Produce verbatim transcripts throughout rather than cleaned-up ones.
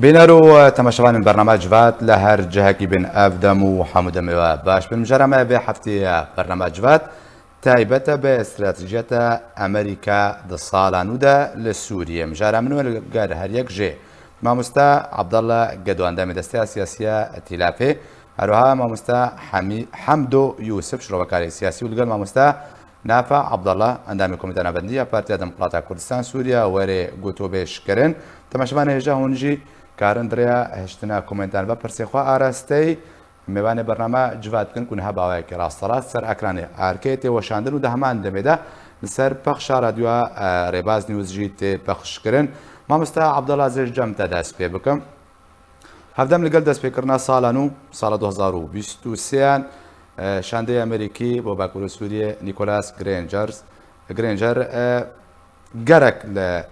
Bîner û temaşevanên bername Civat li her cihekî bin, ev dem û hemû demê we baş bin. Mijara me vê hefteyê bername Civat taybet e bi stratejiyeta Amerîka di sala nû de li Sûriyê. Mijara min û li gel her yek jê mamoste Abdallah Gedo, endamê Desteya Siyasiya Tîlafê, her wiha mamoste Hemî-, Hemdo Yûsif, şirovekarê siyasî, û li gel mamoste Nafa Abdallah, endamê Komîta Navendî ya Partiya Demokrata Kurdistan Sûriye, werê gotûbêj kirin. Temaşevanê hêja hûn jî karin di rêya hiştina komentan ve pirsê xwe arasteyî mêvanê bername Civat bikin ku niha bi awayekî rasterast ser ekranê erkê tê weşandin û di heman demê de li ser pexşa radyoya, e, Rêbaz News jî tê pexş kirin. Mamoste Abdallah, ez ê ji cem te dest pê bikim. Hevdem li gel destpêkirina sala nû, sala du hezar û bîst û sê yan, e, şandeyê Amerîkî bo Bakurê Sûriyê Nicholas Granger, Granger, e, gerek li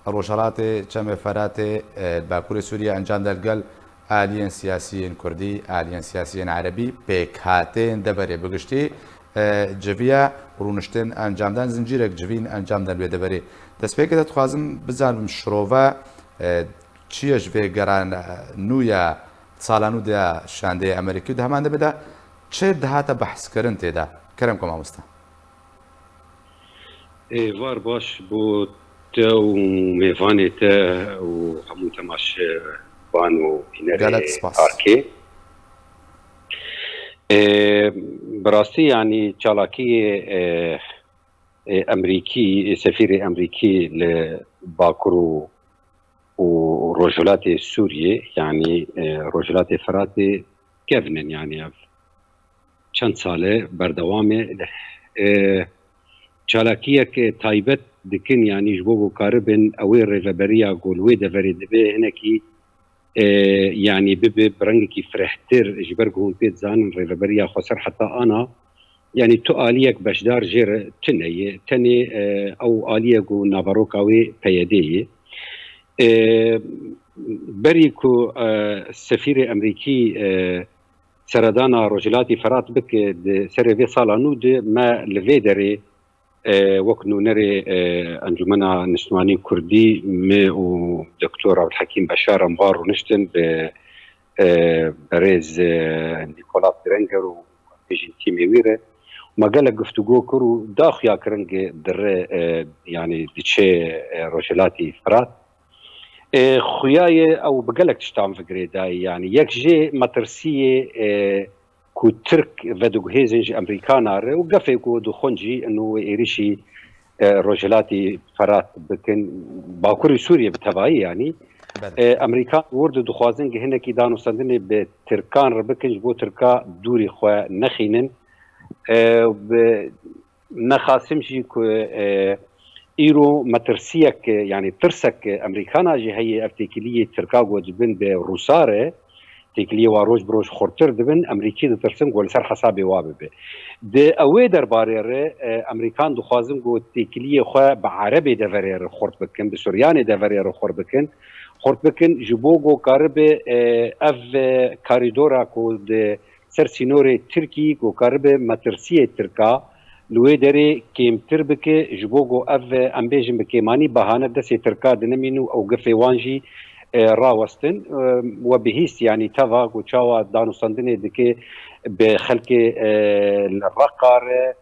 rojhelatê Çemê Feratê, e, Bakurê Sûriyê encam da li gel aliyên siyasiyên Kurdî, aliyên siyasiyên Erebî, pêkhateyên deverê bi giştî, e, civiya rûniştin encam dan, zincîrek civîn encam dan wê deverê. Destpêkê de dixwazim bizanim şirove, e, çi ye ji vê gerana nû ya sala nû de ya şandeyê Amerîkî û di heman demê de çi dihate behskirin tê de? Kerem ku mamoste. Êvar baş bo te û mêvanê te û hemû temaşevan û bînerê Gelek spas. Arkê. Ê, bi rastî, yanî, çalakiyê, ê, ê, Emrîkî, ê, sefîrê Emrîkî li Bakur û, û Rojhilatê Sûriyê, yanî, ê, Rojhilatê Firatê kevn in, yanî, ev çend sal e berdewam e. Ê, çalakiyek taybet dikin, yanî, ji bo ku karibin ew ê rêveberiya ku li wê deverê dibe hinekî e, yanî bibe bi rengekî firehtir, ji ber ku hûn pê dizanin rêveberiya xweser heta ana, yanî tu aliyek beşdar jê re tune ye, tenê, e, ew aliyek ku naveroka wê P Y D ye. E, berî ku, e, sefîrê Emrîkî, e, seredana Rojhilatê Firat bike di serê vê sala nû de, me li vê derê e, wek nûnerê, e, Encûmena Niştimanî Kurdî, me û Doktor Abdulhekîm Beşar em wa rûniştin bi, e, berêz, e, Nîkolas Grenger û bêjin tîmê wî re. Me gelek guftûgo kir û da xuya kirin ku dire, e, yanî diçe, e, Rojhilatî Firat. E, xuya ye ew bi gelek tiştan ve girêdayî, yanî yek jê metirsiyê, e, ku Tirk vediguhêzin ji Emrîkana re û gefê ku dixwin jî ino êrişî, e, Rojhilatî Ferat bikin, Bakurê Sûriyê bi tevayî, yanî, Belê. E, Emrîkan wir de dixwazin ku hinekî danûstendinê bi Tirkan re bikin, ji bo Tirka dûrî xwe nexînin. E, bi nexasim jî ku, e, îro metirsiyek, e, yanî tirsek, e, Emrîkana jî heye, ev têkiliyê Tirka ku dibin bi Rûsa re, têkiliyê wa roj bi roj xurtir dibin, Emrîkî ditirsin ku li ser hesabê wa bibe. Di ewê derbarê re, e, Emrîkan dixwazin ku têkiliyê xwe bi Erebê deverê re xurt bikin, bi Suryanê deverê re xurt bikin, xurt bikin, ji bo ku karibe, e, ev, e, karîdora ku di ser sînorê Tirkî ku karibe metirsiyê Tirka li wê derê kêmtir bike, ji bo ku ev, em bêjin, bi kêmanî bahane destê Tirka dinemîn û ew gefê wan jî, e, rawestin. E, we bihîst, yanî teva ku çawa danûstendinê dike bi xelkê, e, li Reqa re,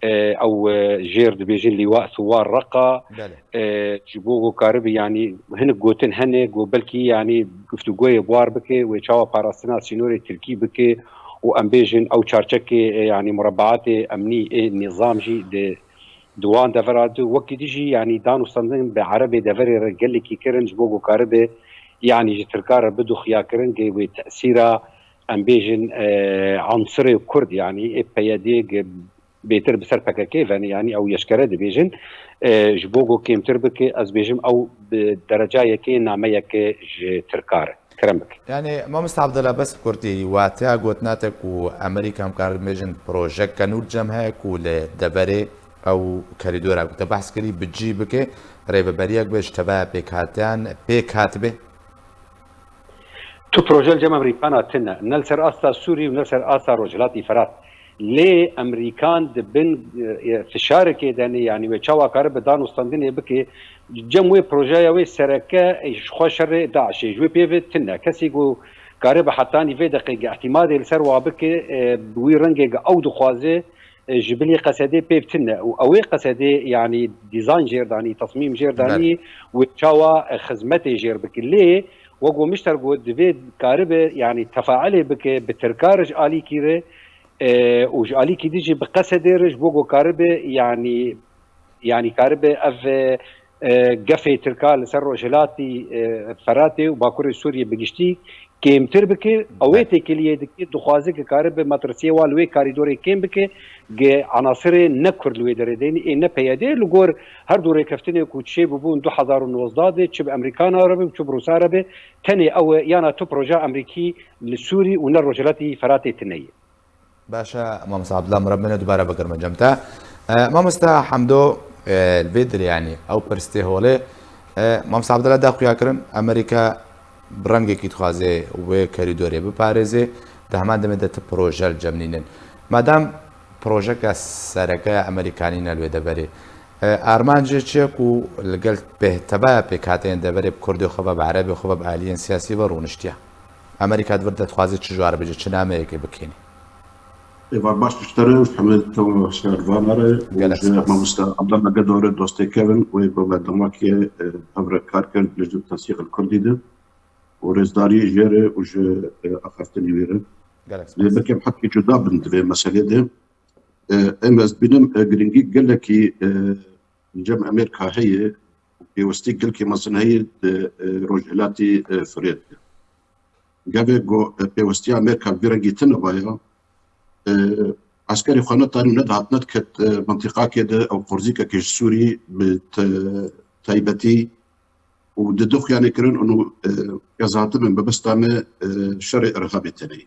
e, ew, e, jêr dibêjin Lîwa Siwar Reqa. Belê. E, ji bo ku karibe, yanî hinek gotin hene ku belkî, yanî guftûgoyê bi war bike, wê çawa parastina sînorê Tirkî bike û em bêjin ew çarçekê, e, yanî murebeatê emnî ê nîzam jî di, di wan devera de. Wekî dî jî, yanî danûstendin bi Erebê deverê re gelekî kirin ji bo ku karibe, yanî ji Tirka re bido xuya kirin ku wê tesîra, em bêjin, e, ansirê Kurd, yanî ê P Y D, bêtir bi ser P K K ve ne, yanî ew eşkere dibêjin, e, ji bo ku kêmtir bike, ez bêjim ew bi dereca yekê nameyeke ji Tirka re. Kerem bike. Yanî, Mamoste Abdullah, bes bi kurtî, wateya gotina te ku Amerîka, em karin bêjin, projeke nû li cem heye ku li deverê ew kerîdora ku te behs kirî bi cî bike, rêveberiyek be ji tevaya pêkhatiyan pêk hatibe? Tu proje li cem Amerîkana tune, ne li ser asta Sûrî û ne li ser asta Rojhilatî Firat. Lê Emerîkan di bin, e, fişarekê de ne, yanî wê çawa karibe danûstandinê bike, cem wê projeya wê sereke, e, ji xwe şerê DAIŞê ji wê pê ve tune. Kesê ku karibe hetanî vê deqê ge îhtîmadê li ser wa bike, e, bi wî rengê ge ew dixwaze, e, ji bilî Qesedê pê tune. Û ew ê Qesedê, yanî dîzayn jêr danî, tesmîm jêr danî, wê çawa, e, xizmetê jêr bike. Lê wek we mişter got, divê karibe, yanî tefailê bike bi Tirka re ji alîkî re, e, û ji alîkî din jî bi Qesedê re ji bo ku karibe, yanî, yanî karibe ev, e, e, gefê Tirka li ser rojhilatî, e, Feratê û Bakurê Sûriyê bi giştî kêmtir bike. Ew ê têkiliyê dike, dixwaze ki karibe metirsiyê wa li wê karîdorê kêm bike, ki enasirê ne Kurd li wê derê de ne, ê ne P Y D, li gor her du rêkeftinê ku çêbûbûn du hezar û nozdeh de, çi bi Emerîkana re be, çi bi Rûsa re be, tenê ew e, yana tu proja Emerîkî li Sûrî û ne rojhilatî Feratê tune ye. Baş e, Mamosta Abdullah, min re bimîne dubare bigirim cem te. E, Mamosta Hemdo, e, li vê dirê, yanî ew pirs tê holê. E, Mamosta Abdullah da xuya kirin, Amerîka bi rengekî dixwaze wê kerîdorê biparêze, di heman demê de ti proje li cem nînin. Madem projeke sereke ya Amerîkanî ne li wê deverê, e, armancê çi ye ku li gel pê-, tevaya pêkhateyên deverê bi Kurdê xwe ve, bi Erebê xwe ve, bi aliyên siyasî ve rûniştiye? Amerîka di vir de dixwaze çi ji we re bêje, çi nameyekê bikênî? Êvar baş ji te re û ji hemî temamşervana re û Gelek ji spas. Mamoste Abdullah Gedo re dostê kevin wê bi berdemekê, e, hev re kar kir li dijî tensîq li Kurdî de û rêzdarî jê re û ji, e, axaftinê wî re. Gelek spas. Lê belkî em hetkî cuda bin di vê meselê de. E, em ez dibînim, e, girîngî gelekî, e, li cem Amerîka heye û pêwestî gelkî mezin heye di, e, rojhilatî, e, Firêt de. Gavê ku, e, pêwestiya Amerîka bi vî rengî tune baya, e, eskerê xwe netanî nedihat nediket, e, mintîqakê de ew qurzîkekê ji Sûrî bi te-, taybetî û di du xuyanê kirin û, e, ez hatibim bi bista me, e, şerê Irhabê tenê.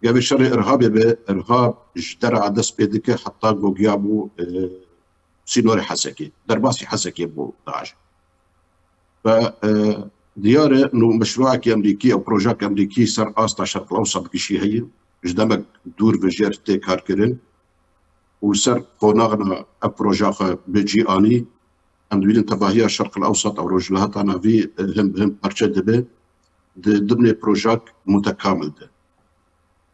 Gavê şerê Irhabê be, Irhab ji dera dest pê dike heta ku giya bû, e, sînorê Hesekê, derbasî Hesekê bû DAIŞ. Ve, e, diyar e, nû meşruakî Amerîkî, ew projak Amerîkî ser asta Şerqil Ewsat gişî heye, ji demek dûr ve jêr tê karkirin û li ser qonaxna ev proja xwe bi cî anî, em dibînin tevahiya Şerqil Ewsat ew Rojhilata Navî, e, hin bi hin parçe dibe, di dimnê projak mutekamil de.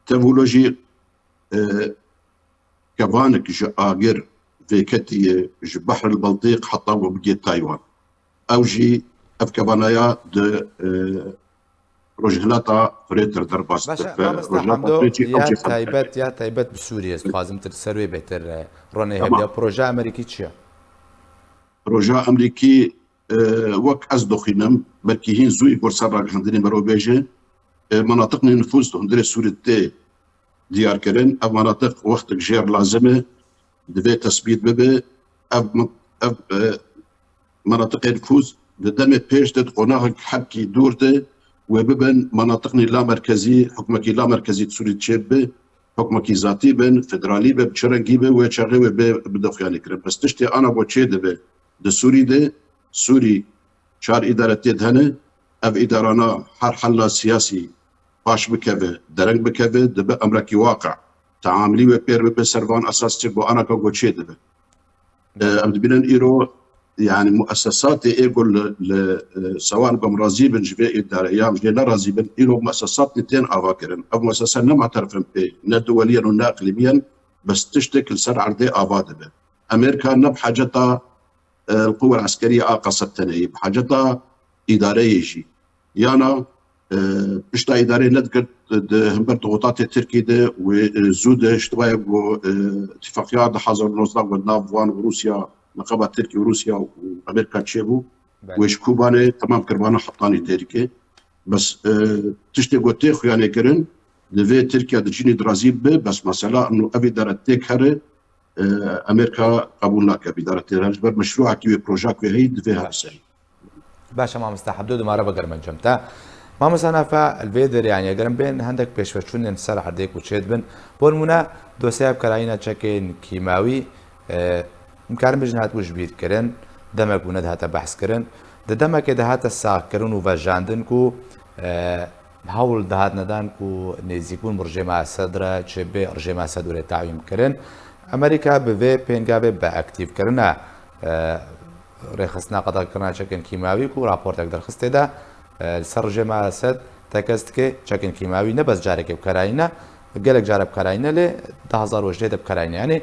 Tev wilo jî, e, kevanek ji agir vêketî ye ji Behril Beltîq heta ku bigê Taywan. Ew jî ev kevanaya di, e, rojhilata Firêt re derbas Baş e, dibe. Mamosta Rojhilata Hemdo, Firêt jî ew ya jî xebiteke. Taybet, ya taybet bi Sûriyê, ez dixwazim tu li ser wê bêtir, e, ronê Tamam. hevdiya. Proje Amerîkî çi ye? Proje Amerîkî, e, wek ez dixwînim, belkî hîn zû î gor ser ragihandinê merov bêje, e, menatiqnê nifûz di hundirê Sûrî tê diyar kirin. Ev menatiq wextek jêr lazim e, divê tesbît bibe. Ev min-, ev, e, menatiqê nifûz di demê pêş de di qonaxek hebkî dûr de wê bibin menatiqnî la merkezî, hukmekî la merkezî di Sûrî çêbibe, hukmekî zatî bin, federalî be, bi çi rengî be, wê çaxê wê bê, bide xuyanî kirin. Bes tiştê ana ku çêdibe di Sûrî de, Sûrî çar îdaretiyê de hene, ev îdarana her hela siyasî paş bikeve, dereng bikeve, dibe emrekî waqe. Teamilî wê pêr bibe ser van esasê ku ana ka ku çêdibe. E, em dibînin îro, yani muessesatê ê ku li, li, e, sewan ku em razî bin ji vê îdare, ya em jê nerazî bin, îro muessesatê tên ava kirin. Ev muessese ne mu'terif in pê, ne duwelî yen û ne iqlîmî yen, bes tiştek li ser erdê ava dibe. Amerîka ne bi haceta, e, li quwel eskerî a Qesed tenê ye, bi haceta îdareyê jî. Yana, e, pişta îdareyê nedikir di hember dixutatê Tirkî de wê, e, zû de ji tevaya ku, e, îtifaqiya du hezar û nozdeh ku nav wan û Rûsya, neqeba Tirkî û Rûsya û Amerîka çêbû, Belê. wê ji Kubanê temam kiribana hetanî têrikê. Bes, e, tiştê ku tê xuyanê kirin, divê Tirkiye di cînî dirazî bibe, bes mesela ino ev îdare têk here, e, Amerîka qebûl nake vî îdare tê re. Ji ber meşrûekî wê, projak wê heyî, divê her ser. Baş e, mamosta Hebdo, duma re bigirim cem te. Mamosta Nafe, li vê derê, yanî eger em bên hendek pêşveçûnên ser erdê ku çêdibin, bo nimûne, dosyaya bikirayîna çekên kîmawî, e, em karin bêjin hatibû ji bîr kirin, demek bûne dihate behs kirin. Di demekê de hate saxkirin û vejandin ku, e, hewl dihatine dan ku nêzîkbûn bi rejêma Esed re çêbe, rejêma Esed were te'wîn kirin. Amerîka bi vê pêngavê, bi aktîvkirina, e, rêxistina qedexekirina çekên kîmawî ku raportek derxistê de, e, li ser rejêma Esed tekez dike, çekên kîmawî ne bes carekê bi karayî ne, gelek care bi karayî ne, lê du hazar û hejdeh de bi karayî ne. Yanî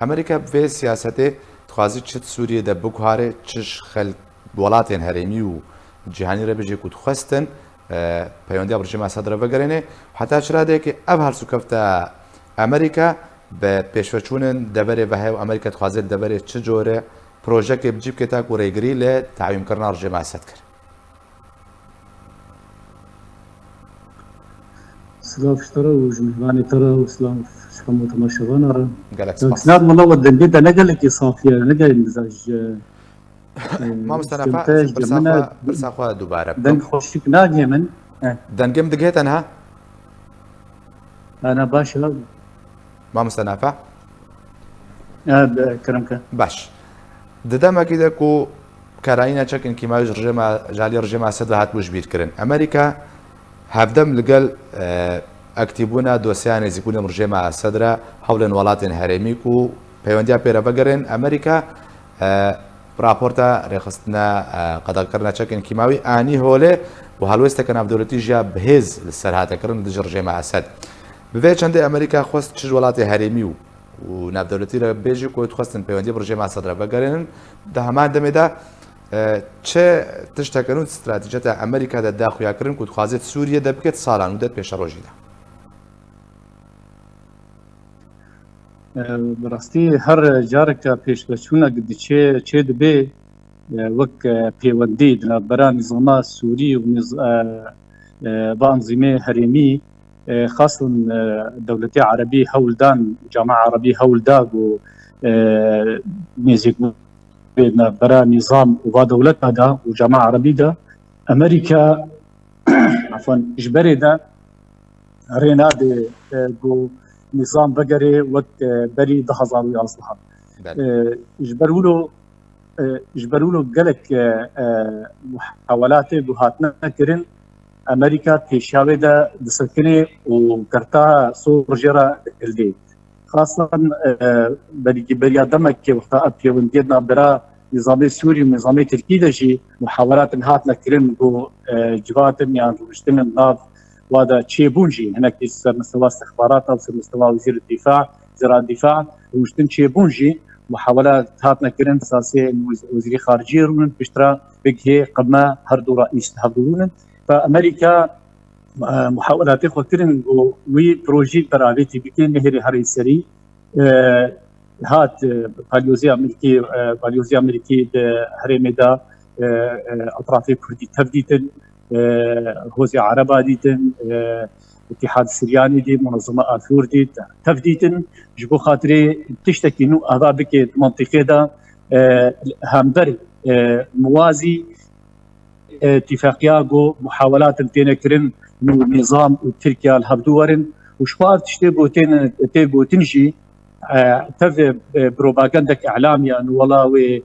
Amerîka bi vê siyasetê dixwazî çi di Sûriyê de biguhare, çi ji xelk, welatên herêmî û cîhanî re bijî ku dixwestin, e, peywendiya bi rejîma Esed re vegerêne. Heta çi radeyekê ev helsûkefta Amerîka bi pêşveçûnên deverê ve heye û Amerîka dixwaze li deverê çi cure projekê bi cî bike ku rêgirî li te'wînkirina rejîma Esed kir. Silav ji te re û ji mêvanê te re û silav ji hemû temaşevana re. Gelek spas. Silav, wela we dengê te ne gelekî saf ye, ne gelekî mizaj, e, Mamoste Nafa, pirsa xwe, pirsa xwe dubare bike. Deng xweşik nagihê min. Eh. Dengê min digihê te niha? Ana baş e. Mamoste Nafa? Eh, be-, kerem ke. Baş. Di demekî de ku karayîna çekên kîmawî ji rejêma, ji alî rejêma Esed ve hatibû ji bîr kirin. Amerîka hevdem li gel, e, aktîvbûna dosyeya nêzîkbûnê bi rejêma Esed re hewlên welatên herêmî ku peywendiya pê re vegerin, Amerîka, e, raporta rêxistina, e, qedexekirina çekên kîmawî anî holê û helwêsteke navdewletî jî ya bihêz li ser hate kirin li dijî rejêma Esed. Bi vê çendê Amerîka xwest çi ji welatê herêmî û û navdewletî re bêjî ku dixwestin peywendiyê bi rejêma Esed re vegerînin. Di heman demê de, e, çi tiştek nû di stratejiyeta Amerîka de daxuya kirin ku dixwaze di Sûriyê de bike di sala nû de di pêşerojî de? E, bi rastî her careke pêşveçûnek diçe, çê dibe, e, wek, e, pêwendî di navbera nîzama Sûrî û nîz-, e, e, va enzîmê herêmî, e, xasin, e, dewletê erebî hewl dan, camia erebî hewl da ku, e, nêzîk bê navbera nîzam û va dewleta da û camia erebî da. Amerîka, efwan, ji berê de rê nade, e, ku nîzam vegerê wek, e, berî du hazar û yazdeh. Belê. E, ji ber wilo, e, ji ber wilo gelek, e, e, muhawelatê ku hatine kirin, Amerîka pêşiya wê de disekinê û kerta sor jê re dihildê. Xasan, e, berî-, beriya demekê wexta ev pêwendiyê navbera nîzamê Sûrî û nîzamê Tirkî de jî muhawelat hatine kirin ku, e, civatin yan rûniştin nav wa de çêbûn jî hinekî ser mistewa istixbarata û ser mistewa wezîr dîfa, wezîra dîfa rûniştin çêbûn jî muhawelat hatine kirin, sasê wez-, wezîrê xariciyê rûnin piştre bigihê qime her du re îst hevdu rûnin. Ve Amerîka, e, muhawelatê xwe kirin ku wî projî beravêtî bike, nehêrê herê serî, e, hat, e, balyozê Amerîkî, e, balyozê Amerîkî di herêmê de, e, e, etrafê Kurdî tev dîtin, e, Hozê Ereba dîtin, e, Îtîhad Siryanî dît, Munezeme Afyûr dît, tev dîtin. Ji bo xatirê tiştekî nû ava bike di mintîqê de, e, hember, e, muwazî, e, tîfaqiya ku muhawelatin têne kirin nû nîzam û Tirkiye li hevdû werin û ji xwe ev tiştê ku tên, tê gotin jî, e, tev, e, propagandek îlamî ya nû wela wê,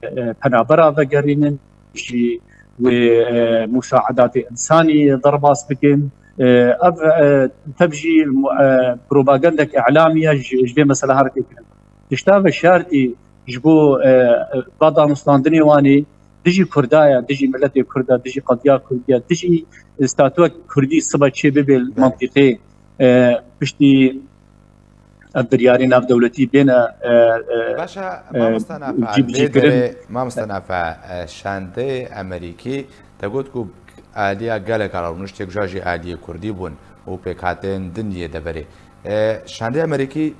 e, penabera vegerînin, jî wê, e, musaedatê însanî derbas bikin. E, ev, e, tev jî, e, propagandek îlamî ya ji, ji vê mesela harekê kirin. Tişta veşartî ji bo, e, e, va danûstandinê wan ê dijî Kurda ye, dijî miletê Kurd e, dijî qediya Kurdî ye, dijî statuya Kurdî sibe çê bibe li Belê. mintîqê, e, piştî ev biryarê navdewletî bêne, e, e, Baş e, e, mamosta Nafa, cî bi cî lê kirin. derê, mamosta Nafa, e, şandeyê Amerîkî te got ku aliya gelek re rûnişt, yek ji wan jî aliyê Kurdî bûn û pêkhateyên din yê deverê. E, şandeyê Amerîkî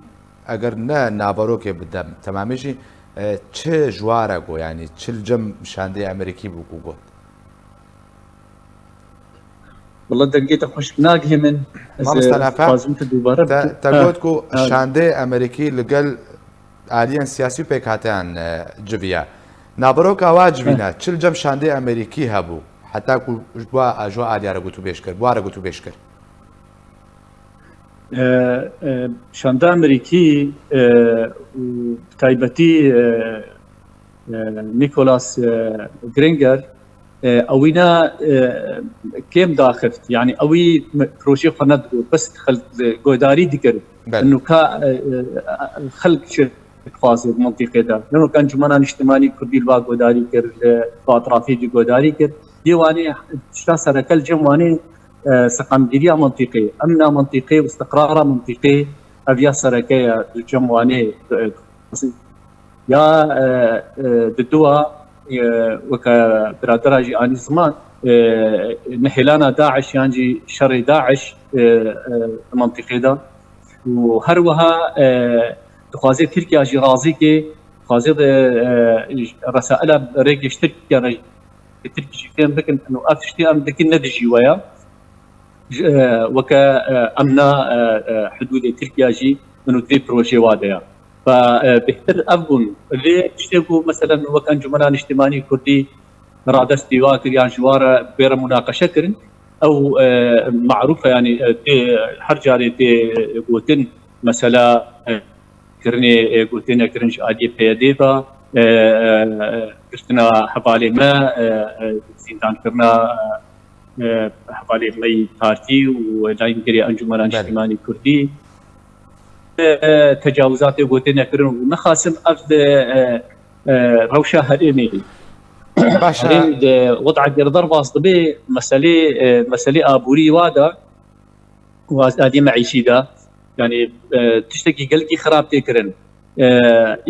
eger ne naverokê bi dem temamê jî, e, çi ji wa re got, yanî çi li cem şandeyê Amerîkî bû ku got? Wela dengê te xweşik nagihê min. Ez, Mamoste e, Nafa, dixwazim tu dubare te, bike. te Ha, got ku ha. şandeyê Amerîkî li gel aliyên siyasî û pêkhateyan, e, civiya. Naveroka wa civîne, Ha. çi li cem şandeyê Amerîkî hebû? Heta ku ji wa, ji wa aliya re gotûbêj kir, bi wa re gotûbêj kir? E, e, şanda Amerîkî, e, û bi taybetî, e, e, Nicholas, e, Gringer, E, ewîna, e, kêm daxift. Yani ewî me-, projê xwe nedigot. Bes xelk, e, godarî dikir. Belê. Nuka, e, e, xelk çi dixwaze di mintîqê de. Nûk Encûmena Niştimanî Kurdî li va godarî kir, li va etrafê jî godarî kir. Yê Wanê tişta sereke li cem Wanê, e, seqamgiriya mintîqê, emna mintîqê û istiqrara mintîqê ev ya sereke ye li cem Wanê, e, Ya, e, e, di dua, e, weke biradera jî anî ziman, e, nihêlana DAIŞ yan jî şerê DAIŞ, e, e, di mintîqê de. Û her wiha, e, dixwaze Tirkiya jî razî ke, dixwaze de, e, resaila rêgê ji Tirkiya re, Tirkî jî fêm bikin, û ev tiştê em dikin ne dijî we ya. Ji, e, weke, e, emna, e, e, hidûdê Tirkiya jî min û vê projê wa de ya. Ve, e, bêhtir ev bûn. Lê tiştê ku, meselen, weke Encûmena Niştimanî Kurdî radestî wa kir yan ji wa re bêre munaqeşe kirin, ew, e, marûf e, yanî, e, tê, her carê tê gotin, mesela, e, kirinê, e, gotinê kirin ji aliyê P Y D ve, e, e, e, girtina hevalê me, e, e, zîndankirina, e, e, hevalê me yî partî û layîngerê Encûmena Belê. Niştimanî Kurdî, e, e, tecawizatê gotinê kirin û nexasim ev, e, e, e, rewşa herêmê. Baş e. Herêm di wed'a girderbas dibe meselê, e, meselê aborî wa de û azadiyê meîşî de, yanî, e, tiştekî gelkî xirab tê kirin. E,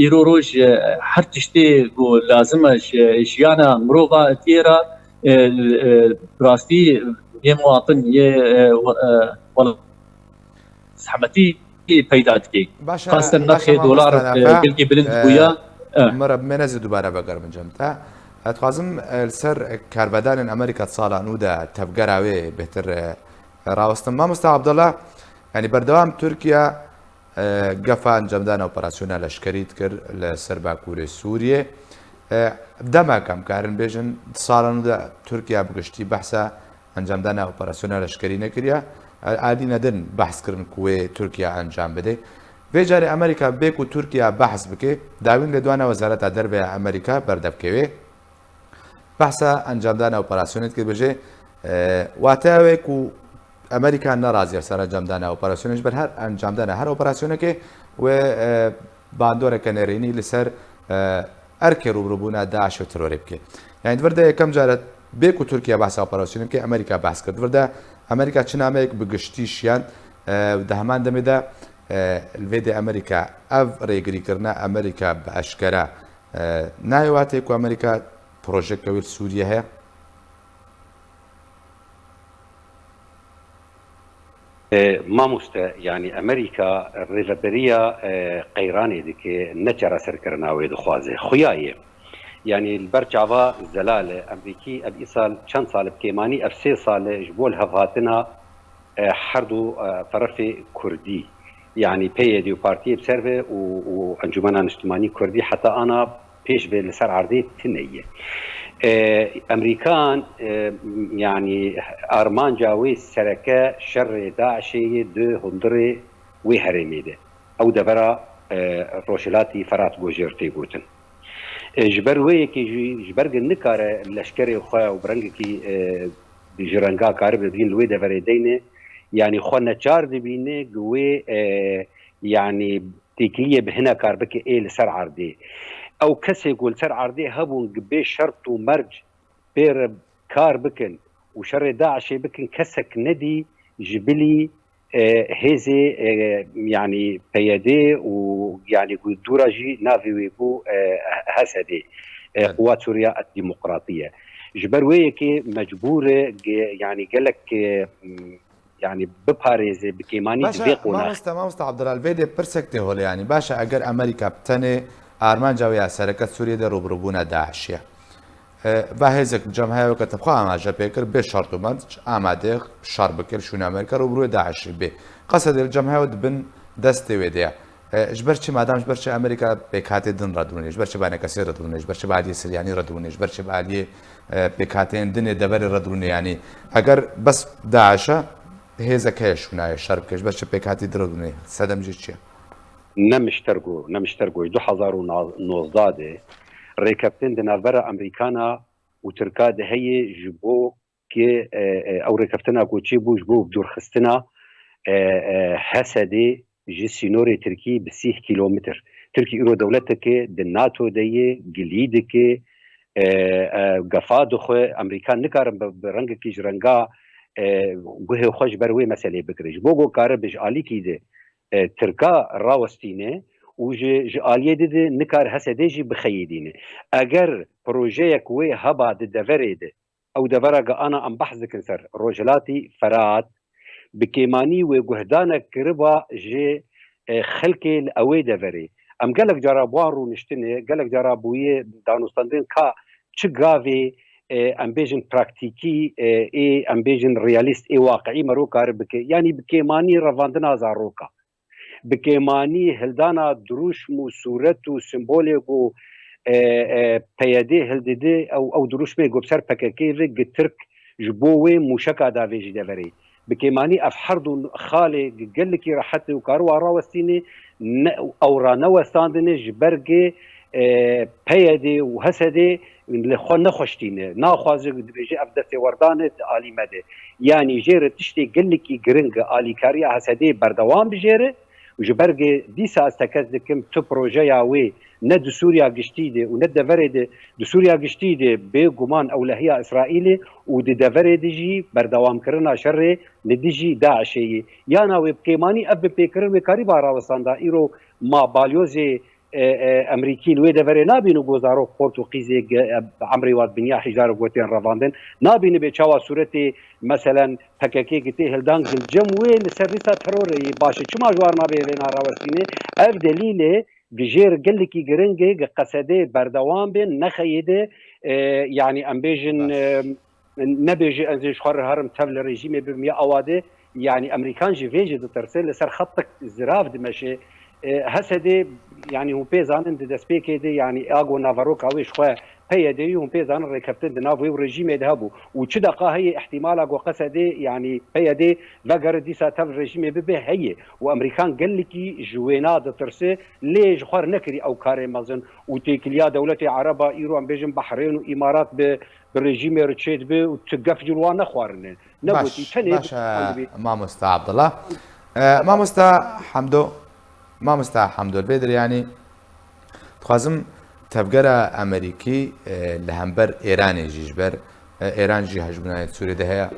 îro roj, e, her tiştê ku lazim e ji jiyana mirova tê re, e, e, bi rastî yê muwatin, yê, e, we-, e, welat zehmetî peyda dike. Baş e, Xasten baş e, nirxê mamoste dolar, e, Nafe. Gelkî bilind E, bûye. E. Min re bimêne zî dubare vegerim cem te. Ez dixwazim, e, li ser karvedanên Amerîka di sala nû de tevgera wê bêhtir, e, rawestin. Mamoste Abdullah, yanî berdewam Tirkiye, e, gefa encamdana operasyona leşkerî dikir li ser bakurê Sûriyê. E, demek em karin bêjin, di sala nû de Tirkiye bi giştî behsa encamdana operasyona leşkerî nekiriye. E, alîne din behs kirin ku wê Tirkiye encam bide. Vê carê Amerîka bê ku Tirkiye behs bike, dawîn lêdwana Wezareta Derve ya Amerîka berdevkê wê. Behsa encamdana operasyonê dike, dibêje, e, wateya wê ku Amerîka nerazî ye ser encamdana operasyonê, ji ber her encamdana her operasyonekê wê, e, bandoreke nêrînî li ser, e, erkê rûbirûbûna DAIŞ û terorê bike. Yani di vir de yekem care bê ku Tirkiye behsa operasyonê bike, Amerîka behs kir. Di vir de Amerîka çi nameyek bi giştî şiyand, e, di heman demê de, e, li vê de Amerîka ev rêgirîkirina Amerîka bi eşkera, e, nayê watê ku Amerîka projekteke wê li Sûriyê heye? E, mamoste, yani Amerîka rêveberiya, e, qeyranê dike, ne çareserkirina wê dixwaze. Xuya ye. Yani li ber çava zelal e, Amerîkî ev îsal çend sal e bi kêmanî, ev sê sal e ji bo lihevhatina, e, her du, e, terefê Kurdî. Yani P Y D û partiyê bi ser ve û, û Encûmena Niştimanî Kurdî heta ana pêş ve li ser erdê tune ye. E, Amerîkan, e, yani armanca wê sereke şerê DAIŞê ye di hundirê wê herêmê de. Ew devera, e, rojhilatî Ferat Gojêr tê gotin. E, ji ber wê yekê jî, ji ber ku nikare leşkerê xwe û bi rengekî, e, ji renga karibe bîn li wê deverê deyne, yanî xwe neçar dibîne ku wê, e, yanî têkiliyê bi hine kar bike ê li ser erdê. Ew kesê ku li ser erdê hebûn ku bê şert û merc pê re kar bikin û şerê DAIŞê bikin, kesek nedî ji bilî, e, hêzê, e, yanî P Y D û yanî ku dûra jî navê wê bû, e, H S D, e, Evet. Quwat Sûriya Demokratî ye. Ji ber wê yekê mecbûr e, ge-, yanî gelek, e, yanî biparêze bi kêmanî Baş di vê e, qonaxê. Mamoste, mamoste Abdullah, vê de pirsek tê holê, yanî baş e, eger Amerîka bi tenê armanca wê ya sereke Sûriyê de rûbirûbûna DAIŞ ye. E, va hêzek bi cem heye weke te xwe amaje pê kir, bê şert û merc amade şer bike li şûna Amerîka rûbirûyê DAIŞê bê. Qesedê li cem heye di bin destê wê de ye. E, ji ber çi, madam ji ber çi Amerîka pêkhatê din re dirûnê, ji ber çi banekesê re dirûnê, ji ber çi bi aliyê Siryanî re dirûnê, ji ber çi bi aliyê, e, pêkhateyên din ê deverê re dirûnê, yanî eger bes DAIŞ e, hêzek heye şûnayê şer bike, ji ber çi pêkhatî din re dirûnê, sedem jî çi ye? Ne mişter got, ne mişter got. Ji du hezar û nozdeh de rêkeftin di navbera Amerîkana û Tirka diheye ji bo ke, e, e, ew rêkeftina ku çêbû ji bo dûrxistina, e, e, Hesedê ji sînorê Tirkî bi sîh kîlometr. Tirkî îro dewleteke di NATO de ye, gilî dike, e, e, gefa dixwe, Amerîka nikarin bi, bi rengekî ji renga, e, guhê xwe ji ber wê meselê bigire. Ji bo ku karibe ji alîkî de, e, Tirka rawestîne û ji, ji aliyê de de nikar Hesedê jî bixeyidîne. Eger projeyek wê heba di deverê de, ew devera ge ana em behs dikin ser Rojhilatî Ferat, bi kêmanî wê guhdanek kiriba ji, e, xelkê li ewê deverê. Em gelek cara bi wan rûniştinê, gelek cara bûye danûstandin ka çi gavê, e, em bêjin praktîkî, e, ê, em bêjin realîst, ê waqiî mero kar bike. Yanî bi kêmanî revandina zaroka. Bi kêmanî hildana dirûşm û sûret û simbolê ku, e, e, P Y D hildidi, ew, ew dirûşmê ku bi ser P K K ve gi Tirk ji bo wê mûşeka davêjî deverê. Bi kêmanî ev her du xalê gi gelekî rehet û kar wan rawestînê, ne, ew ranewestandine ji ber gi, e, P Y D û H S D li xwe nexweştîne. Naxwaze, dibêje ev destêwerdan e di alî me de. Yanî jê re tiştê gelekî giring e alîkariya H S D berdewam bijêre û ji ber ge dîsa ez tekez dikim tu projeya wê ne di Sûriya giştî de û ne deverê de, di Sûriya giştî de bêguman ewlehiya Îsraîlê û di deverê de jî berdewamkirina şerê li dijî DAIŞê ye. Yana wê bi kêmanî ev bi pêkirin wê karîba rawestanda. Îro ma balyozê e, e, Emerîkî li wê deverê nabîne ku zarok xort û qîzê ge-, e, emrê wan dinya hîjdar û gotên revandin. Nabîne bê çawa sûretê, meselen, P K K gi tê hildan gilcem wê li ser lîsta terorê yê baş e. Çima ji wan nabe vêna rawestînê? Ev delîlê gi jêr gelekî giring e, gi Qesedê berdewam bên, nexeyê de, e, yanî em bêjin, Baş. e, nebêje ez ê ji xwe re herim tev li rejîmê bibim ya awa de, yanî Emerîkan ji vê jî ditirse, li ser xetik zirav dimeşe. E, H S D, yanî hûn pê zanin di destpêkê de, yanî ago naveroka wê ji xwe P Y D yî, hûn pê zanin rêkeftin di nav wê û rejîmê de hebû. Û çi deqa heye îhtîmala ku Qesedê, yanî P Y D vegere dîsa tev rejîmê bibe heye. Û Emerîkan gelekî ji wêna ditirse, lê ji xwe re nekirî ew karê mezin. Û têkiliya dewletê Ereba îro em bêjin Behrên û Îmarat bi bi rejîmê re çêdibe û tu gef ji wan nexwarine. Nebûtî, Baş, tenê baş, bi wan e, dibê. Mamosta Abdullah. E, mamosta Hemdo, mamosta Hemdo, li vê derê, yanî, dixwazim tevgera Amerîkî, e, li hember Êranê jî, ji ber, e, Êran jî hejmûnayê Sûriyê de heye.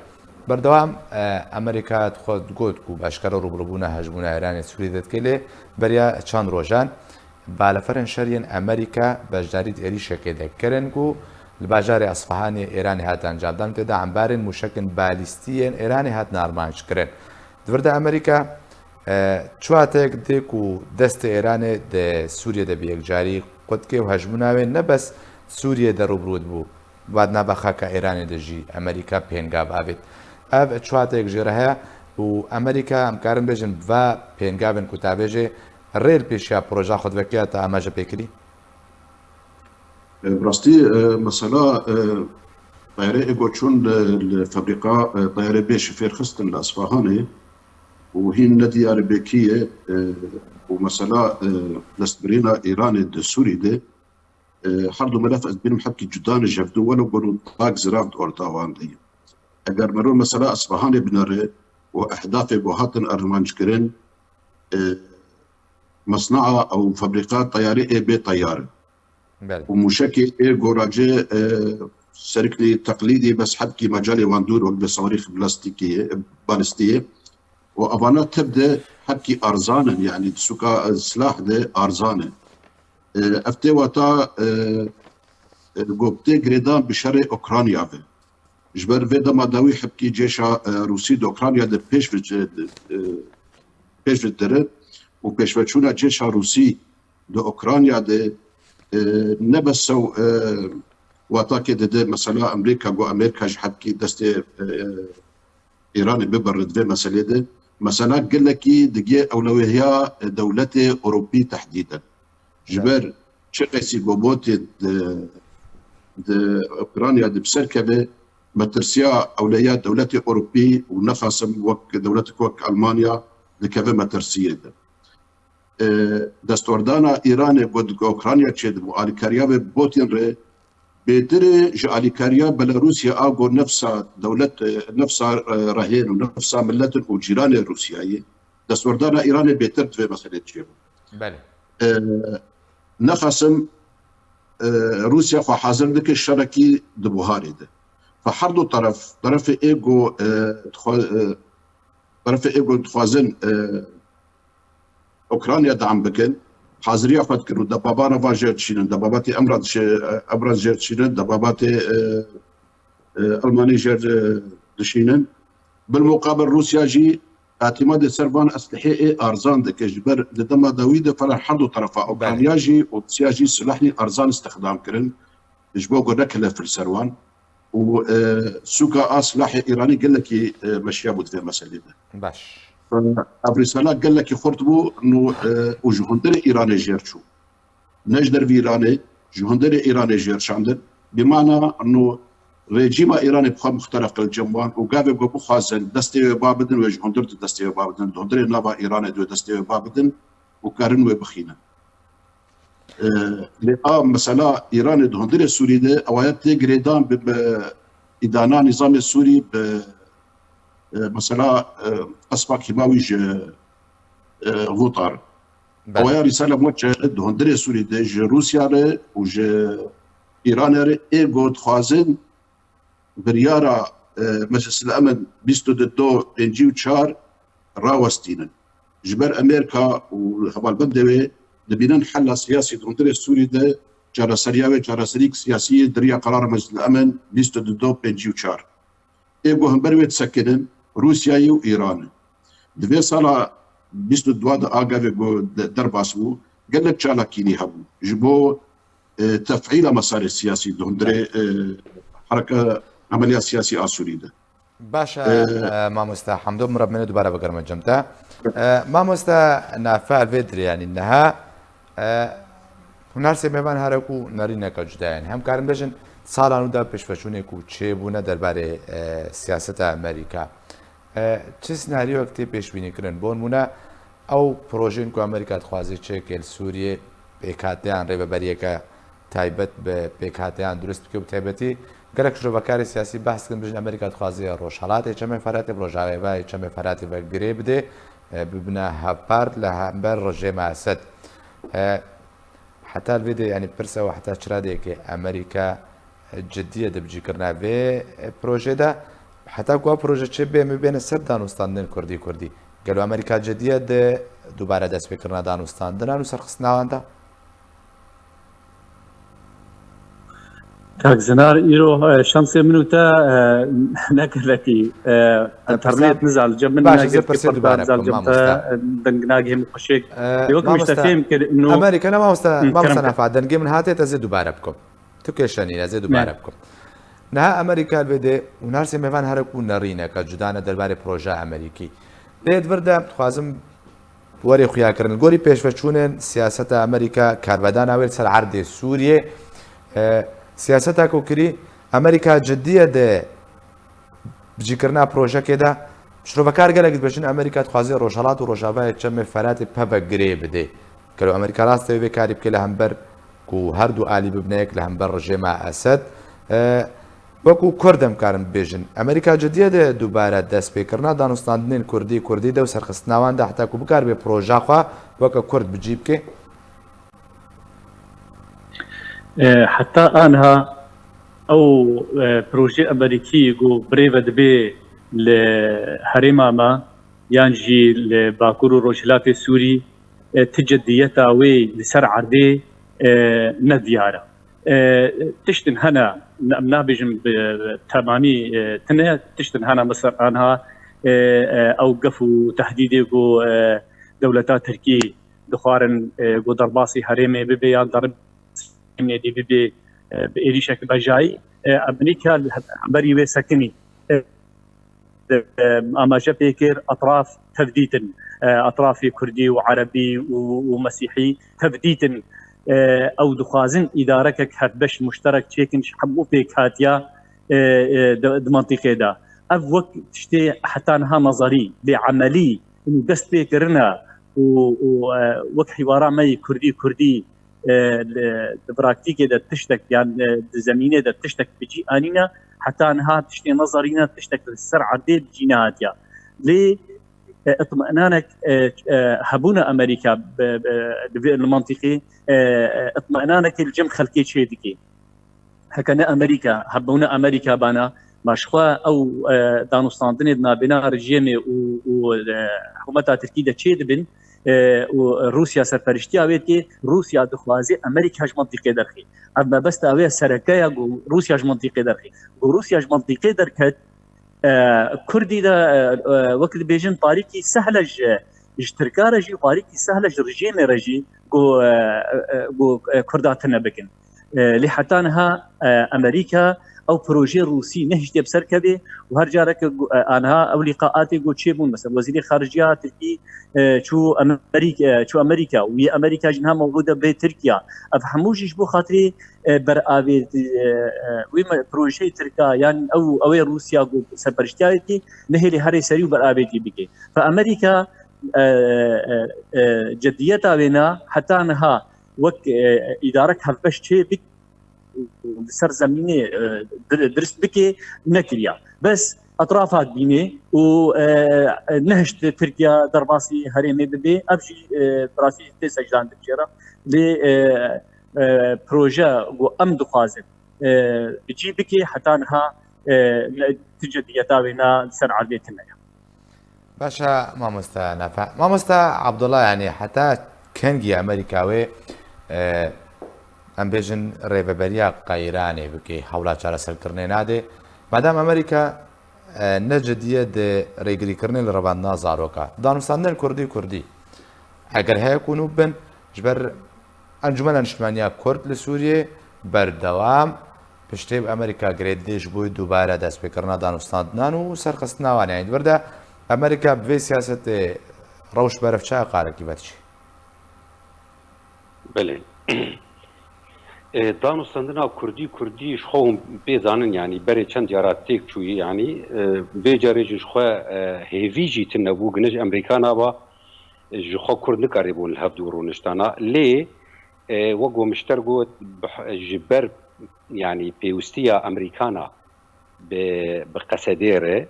Berdewam, e, Amerîka dixwe digot ku eşkere rûbirûbûna hejmûna Êranê Sûriyê de dike, lê beriya çend rojan, Baleferên şer yên Amerîka beşdarî di êrîşekê de kirin ku li bajarê Esfahanê Îranê hat encamdan, tê de embarên mûşekên balîstî yên Îranê hatin armanc kirin. Di vir de Amerîka, e, çi wateyek dide ku destê Îranê di Sûriyê de bi yekcarî qut kê û hejmûna wê ne bes Sûriyê de rûbirû dibû, va di nava xaka Îranê de jî Amerîka pêngav avêt. Ev çi wateyek jê re heye û Amerîka, em karin bêjin, va pêngavên ku ta bêjê, rê li pêşiya proja xwe divekiya te amaje pê kirî? E, bi rastî, e, mesela, e, teyarê ego çûn li, li fabrîka, e, teyarê bê şifêr xistin li Esfahanê û hîn ne diyarê bê kî ye, e, û mesela, e, destbirîna Îranê di Sûrî de, e, her du melef ez bînim hebkî cuda ne ji hevdû welo bûn û tak zirav di orta wan de ye. Eger mero mesela Esfahanê binere û ehdafê ku hatin armanckirin, e, mesnaa ew fabrîka teyarê ê bê teyar in. Belê. Û mûşekê ê gorace, e, seriknî teqlîdî bes hebkî mecalê wan dûr wek bi sawarîx balistîkî ye, balistî ye. Û evana tev de hebkî arzan in, yanî di sûka, e, silah de arzan in. E, ev tê wata, e, e, ku tê girêdan bi şerê Ukrayna ve. Ji ber vê dema dawî hebkî cêşa, e, Rûsî di Ukrayna de pêş ve, e, pêş ve dirin û pêşveçûna cêşa Rûsî di Ukrayna de, e, ne bes sew, e, watakê dide mesela Amerîka, ku Amerîka ji hebkî destê, e, Îranê bibere di vê meselê de. Mesela gelekî digê ewlewiya dewletê Ewropî tehdîdin. Ji Evet. ber çi qeysî ku Putin di, di Ukrayna de bi ser keve, metirsiya ewleya dewletê Ewropî û nexasim wek dewletek wek Almanya dikeve metirsiyê de. E, destwerdana Îranê ku di Ukrayna çêdibû, alîkariya wê Putin re Bêtir e ji alîkariya Belarusya a go nefsa dewlet, e, nefsa, e, rehên û nefsa miletin û cîranê Rûsyayê, destwerdana Îranê bêtir di vê meselê çêbû. Belê. E, nexasim, e, Rûsya xwe hazir dike şerekî di buharê de. Fe her du teref, terefê ê go, e, dixwa-, e, terefê ê go dixwazin, e, Ukrayna dam bikin, haziriya xwe dikin û debabana van jêr dişînin, debabatê Emra dişê-, Emra jêr dişînin, debabatê, e, e, Elmanî jêr, e, dişînin. Bilmuqabil Rûsya jî îtimadê ser van eslihê ê arzan dike. Ji ber di dema dawî de fela her du terefa Ukrayna jî û Rûsya jî silahî arzan îstixdam kirin. Ji bo ku nekile fil ser wan. Û, e, sûka a silahê Îranî gelekî, e, meşiya bû di vê meselê de. Baş. Ev rîsala gelekî xurt bû, nû, e, û ji hundirê Îranê jêr çû. Ne ji dervî Îranê, ji hundirê Îranê jêr şandin. Bi mana nû rejîma Îranê bi xwe muxterek kir cem wan û gavê ku bixwazin destê wê ba bidin, wê ji hundir di destê wê ba bidin, di hundirê nava Îranê di wê destê wê ba bidin û karin wê bixînin. E, lê a mesela Îranê di hundirê Sûrî de ewaya tê girêdan bi, bi îdana nîzamê Sûrî bi, e, mesela, e, qespa kîmawî ji, e, Hutar. Belê. Ewaya rîsala moçe di hundirê Sûrî de ji Rûsya re û ji Îranê re ê got dixwazin biryara, e, Meclisil Emin bîst û du pêncî û çar rawestînin. Ji ber Amerîka û hevalbendê wê dibînin hela siyasî di hundirê Sûrî de çareseriya wê çareserîk siyasî yê di riya qerara Meclisil Emin bîst û du pêncî û çar. Ê ku hember wê disekinin Rûsyayê û Îran in. Di vê sala bîst û du de agavê ku de-, derbas bû, gelek çalakînî hebû. Ji bo, e, tefîla mesarê siyasî di hundirê, e, hereke emeliya siyasî a Sûrî de. Baş e, E, e, mamosta Hemdo, min re bimêne dubare bigerime cem te. E, mamosta Nafe, li vê dirê, yanî niha, e, hûn her sê mêvan here ku nerîneke cuda ye. Yanî hem karin bêjin, sala nû de pêşveçûnê ku çêbûne derbarê, e, siyaseta Amerîka. E, çi senaryoyek tê pêşbînîkirin? Bo nimûne, ew projeyên ku Amerîka dixwaze çêke li Sûriyê, pêkhateyan, rêveberiyeke taybet bi pêkhateyan dirust bike, bi taybetî gelek şirovekarê siyasî behs dikin, bijin Amerîka dixwaze Rojhelatê Çemê Feratê, bi Rojavayê Çemê Feratê ve girê bidê, e, bibine hevpar li hember rejêma Esed. E, heta li vê dê, yanî pirse we heta çi radeyekê Amerîka ciddiye di bicîkirina vê, e, projê de? Heta ku ev proje çêbê, em ê bêne ser danûstandinên kurdî kurdî. Gelo Amerîka ciddiye di dubare destpêkirina danûstandinan û serxistina wan de? Kak Zinar, îro, e, şansê min û te, e, ne gelekî, e, internet niza li cem min, baş, ez ê pirsê dubare bikim, mamosta. Deng nagihê min xweşik. E, wek min ji te fêm kir, nû Amerîka ne, mamosta, mamosta Nafa, dengê min hate, ez ê dubare bikim. Tu kêşe nîne, ez ê dubare bikim. Niha Amerîka li vê dê û her sê mêvan here ku nerîneke cuda ne derbarê projeya Amerîkî. Lê di vir de dixwazim werê xuyakirin. Li gorî pêşveçûnên siyaseta Amerîka, karvedana wê li ser erdê Sûriyê, e, siyaseta ku kirî, Amerîka ciddiye di bicîkirina projekê de. Şirovekar gelek dibêjin Amerîka dixwaze Rojhelat û Rojavayê Çemê Feratê peve girê bidê. Gelo Amerîka rast e vê karî bike li hember ku her du alî bibine yek li hember rejêma Esed? E, wekû Kurd em karin bibêjin, Amerîka ciddiye di dubare destpêkirina danûstandinên kurdî kurdî de û serxistina wan de heta ku bikaribe proja xwe weke Kurd bi cî bike? E, heta aniha ew, e, projê Amerîkî ku birêve dibe li herêma me yan jî li Bakur û Rojhilatê Sûrî, e, ti ciddiyeta wê li ser erdê, e, ne diyar e. E, tiştin hene, em nabêjin bi temamî, e, tune, tiştin hene, mesela aniha, e, e, ew gef û tehdîdê ku, e, dewleta Tirkî dixwarin, e, ku derbasî herêmê bibe yan derbasî herêmê dê bibe, e, bi êrîşek bejayî, e, Amerîka li hemberî wê sekinî. E, e, amaje pê kir, etraf tevdît in, e, etrafê kurdî û erebî û, û mesîhî tevdît in. E, ew dixwazin îdarekek hevbeş muşterek çêkin ji hemû pêkhatiya, e, e, di, di mantîqê de. Ev wek tiştê heta niha nezerî, bê emelî, û dest pê kirine û, û, e, wek hîwara me yê kurdî kurdî, e, li, di praktîkê de tiştek yan, e, di zemînê de tiştek bi cî anîne, heta niha tiştê nezerîne, tiştek li ser erdê bi cî nehatiye. Lê, e, itminanek, e, e, hebûna Amerîka bi, bi, li vê, li mantîqê, e, e, itminanekê li cem xelkê çê dike. Heke ne Amerîka, hebûna Amerîka bana, ma ji xwe ew, e, danûstandinê di navbêna rejîmê û, û, e, hikûmeta Tirkî de çê dibin, e, û Rûsya serperiştiya wê dike, Rûsya dixwaze Amerîka ji mantîqê derxê. Ev mebesta wê sereke ya ku Rûsya ji mantîqê derxê. Ku Rûsya ji mantîqê derket, e, Kurdî de, e, e, wek dibêjin tarîkî sehle ji, ji Tirka re jî, tarîkî sehle ji rejîmê re jî ku, e, e, ku, e, Kurda tune bikin. E, lê heta niha, e, Amerîka ew projeyê Rûsî nehiştiye bi ser kevê û her careke ku, e, aniha ew lîqaatê ku çêbûn, mesela Wezîrê Xarijiya Tirkî, e, çû Amerîk-, e, çû Amerîka û yê Amerîka jî niha mewûda bê Tirkiya. Ev hemû jî ji bo xatirê, e, beravêt-, e, e, wê me-, projeyê Tirka, yan ew, ew ê Rûsya ku serperiştiya wê dike, nehêlê herê serî û beravêtî bike. Fe Amerîka, e, e, e, ceddiyeta wê na heta niha wek, e, îdarek hevbeş çê bik, li ser zemînê, e, dir-, dirist bike, nekiriya. Bes etrafa dibînê û, e, e, nehişt Tirkiya derbasî herêmê bibe, ev jî, e, bi rastî tê secdan dikê re. Lê, e, e, proje ku em dixwazin, e, bi cî bike, heta niha, e, ne, tu ceddiyeta wê na li ser erdê tune ye. Baş e, mamoste Nafe. Mamoste Abdullah, yanî heta kengî Amerîka wê, e, em bêjin rêveberiya qeyranê bike, hewla çareserkirinê nade. Madem Amerîka, e, ne cidî ye di rêgirîkirinê li revandina zaroka, danûstandinên kurdî kurdî, eger heye ku nû bin, ji ber Encûmena Niştimaniya Kurd li Sûriyê berdewam piştê bi Amerîka girê didê ji bo dubare destpêkirina danûstandinan û serxistina wan. Yanî di vir de Amerîka bi vê siyasetê rewş berevçaya qarekî vediçî. Belê. E, danûstandina kurdî kurdî ji xwe hûn pê zanin, yanî berê çend cara têk çûyî, yanî, e, vê carê jî ji xwe, e, hêvî jî tune bû, gine ji Amerîka naba, e, ji xwe kurd nikaribûn li hev dû rûniştana. Lê, e, wek we mişter got, bi-, ji ber, yanî pêwistiya Amerîkana bi, bi Qesedê re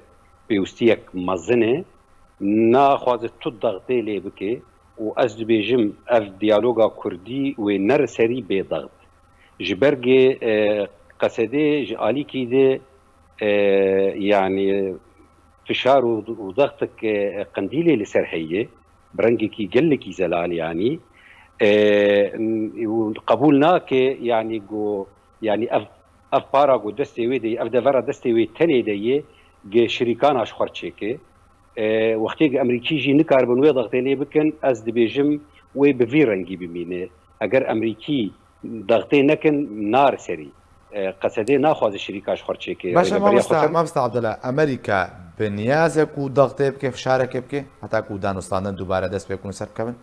pêwistiyek mezin e, naxwaze tu dextê lê bike û ez dibêjim ev diyaloga kurdî wê nere serî bê dext. Ji ber gê, e, Qesedê ji alîkî de, e, yanî fişar û, û dextik, e, qindîlê li ser heye, bi rengekî gelekî zelal, yanî, e, û qebûl nake, yanî, ku, yanî, ev, ev para ku destê wê de ye, ev devera destê wê tenê de ye, ge şirîkana ji xwe çêke. E, wextê ku Emerîkî jî nikaribin wê dextê lê bikin, ez dibêjim wê bi vî rengî bimîne. Eger Emerîkî dextê nekin, nar serî. E, Qesedê naxwaze şirîka ji xwe çêke. Baş e, rêveberiya xwe mamoste, kir. Mamoste Abdullah, Amerîka bi niyaz e ku dextê bike, fişarekê bike, heta ku danûstandin dubare dest pê bikun ser bikevin?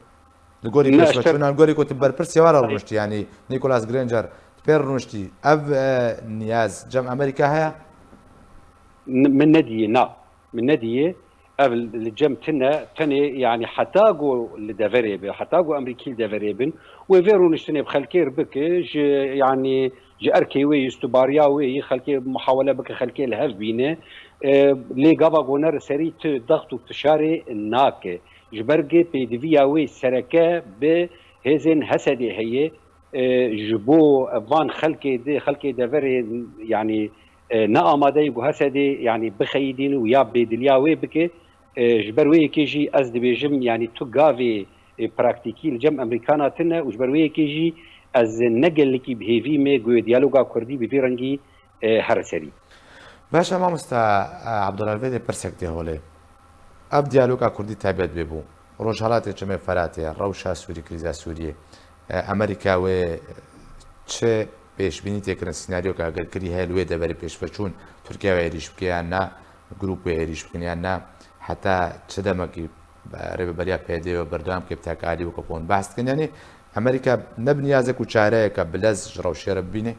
Li gorî Ne, pêşveçûnan, li gorî ku tu berpirsê wan re rûniştî, yanî Nicholas Granger, tu pê rûniştî, ev, e, niyaz cem Amerîka heye? N-, min nediyê, na. Min nediyê. Ev li cem tune, tenê, yanî heta ku li deverê be, heta ku Emerîkî li deverê bin, wê vê rûniştinê bi xelkê re bike, ji, yanî ji erkê wê yî, stûbariya wê yî, xelkê muhawele bike, xelkê li hev bîne. E, lê gava ku nere serî tu dext û fişarê nake. Ji ber gê pêdiviya wê sereke bi hêzên Hesedê heye, e, ji bo van xelkê di, xelkê deverê, yanî, e, ne amade ye ku Hesedê, yanî, bixeyidîne û ya bêdiliya wê bike. E, ji ber wê yekê jî ez dibêjim, yanî, tu gavê, e, praktîkî li cem Emerîkana tune û ji ber wê yekê jî ez ne gelekî bi hêvî me ku diyaloga kurdî bi vî rengî, e, here serî. Baş e, mamosta, e, Abdullah, vê de pirsek tê holê. Ev diyaloga kurdî taybet bê bû. Rojhelatê Çemê Feratê, rewşa Sûrî, krîza Sûriyê, e, Amerîka wê çi pêşbînî tê kirin, sînaryoka agirkirî heye li wê deverê pêşveçûn, Tirkiye wê êrîş bike yan na, grûp wê êrîş bikin yan na, heta çi demekî, e, rêveberiya P Y D'ê wê berdewam ke bi tekalî weke ku hûn behs dikin? Yanî Amerîka ne bi niyazek û çareyeke bilez ji rewşê re bibîne?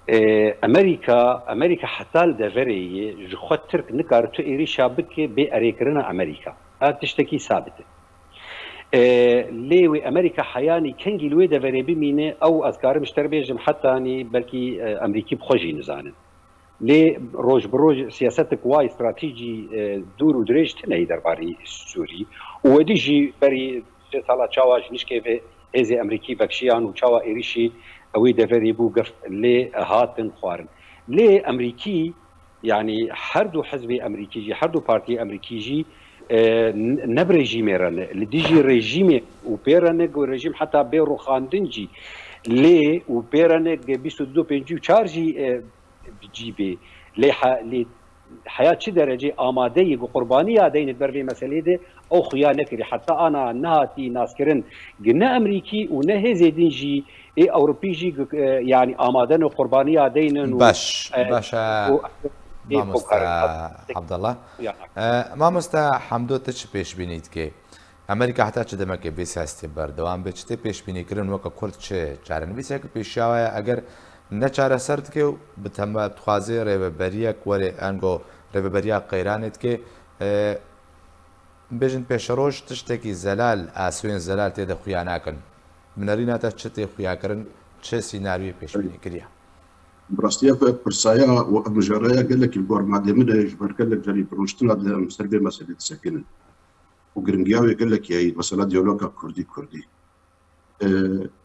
E, Amerîka, Amerîka heta li deverê ye, ji xwe Tirk nikare tu êrîşa bike bê erêkirina Amerîka. Ev tiştekî sabit e. E, lê wê Amerîka heyanî kengî li wê deverê bimîne, ew ez karim ji te re bêjim, hetanî belkî, e, Amerîkî bi xwe jî nizanin. Lê roj bi roj siyasetek wayî stratejî, e, dûr û dirêj tune yî derbarî Sûrî. Û wedî jî berî sê sala çawa ji nişkê vê hêzê Amerîkî vekşiyan û çawa êrîşî ewî deverê bû gef lê hatin xwarin. Lê Amerîkî, yanî her du hizbê Amerîkî jî, her du partiyê Amerîkî jî, e, n-, ne bi rejîmê re ne, li dijî rejîmê û pê re ne, ku rejîm heta bê rûxandin jî lê û pê re ne, ge bîst û du pêncî û çar jî, e, bi cî bê. Lê he-, lê heya çi derecê amade yî ku qurbaniya deyne di ber vê meselê de, ew xuya nekirî. Heta ana nehatî naskirin gi ne Amerîkî û ne hêzê din jî, ê Ewropî jî, e, yanî amade ne qurbaniya deynin û, Baş, e, baş e, û ê Mamoste komkarên Abdallah. Yana. E, Mamoste Hamdo, tu çi pêşbînî dikê? Amerîka heta çi demekê vê siyasîtê berdewam be? Çi tê pêşbînîkirin weke Kurd, çi çarenivîsek li pêşiya we ye? Eger ne çareser dike û bi teme-, dixwazê rêveberiyek were, ango rêveberiya qeyranê dike, e, bêjin pêşeroj tiştekî zelal, asûyên zelal tê de xuya nakin. Bi nerîna te çi tê xuyakirin, çi sînaryoyê pêşbînî kiriye? Bi rastî ev pirsaya û ev mijaraya gelekî li gor madê min e, ji ber gelek carî bi rûniştina de em ser vê meselê disekinin. Û giringiya wê gelekî heye, mesela diyaloga Kurdî-Kurdî. E,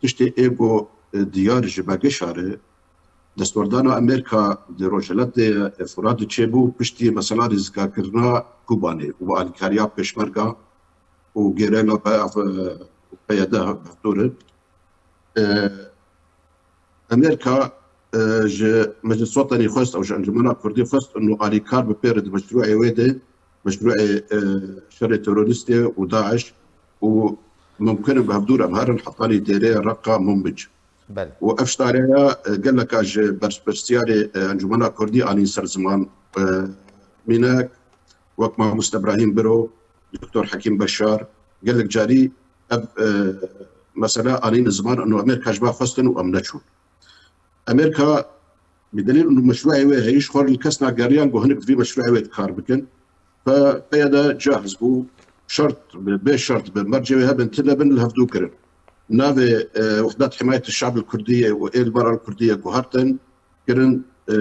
tiştê ê ku, e, diyar ji me gişare, destwerdana Amerîka di Rojhilat de, e, Furat de çêbû, piştî mesela rîzgakirina Kobanê û alîkariya Pêşmerga û gerîla P F, e, P Y D hevdû re. E, Amerîka, e, ji Meclis Wetenî xwest ew ji Encûmena Kurdî xwest û alîkar bi pê re di meşrûê wê de, meşrûê, e, şerê terorîstê û DAIŞ û mumkin e bi hevdû re em herin hetanî Dêrê, Reqa, Minbic. Belê. Û ev ştareya, e, geleka ji berpirsiyarê, e, Encûmena Kurdî anîn ser ziman, e, mînek wek Mamoste Ibrahîm Biro, Doktor Hekîm Beşar, gelek carî ev, e, mesele anîne ziman û Amerîka ji ba xwestin û em neçûn. Amerîka bi delîl û meşrûê wê heyî ji xwe re li kes nageriyan ku hinek di vî meşrûê wê de kar bikin. P Y D cahiz bû, şert bi, bê şert bi, mercê wê hebin tune bin li hevdû kirin. Navê, e, Wehdat Himayet Şab el Kurdiye û ê li me re li Kurdiye guhertin, kirin, e,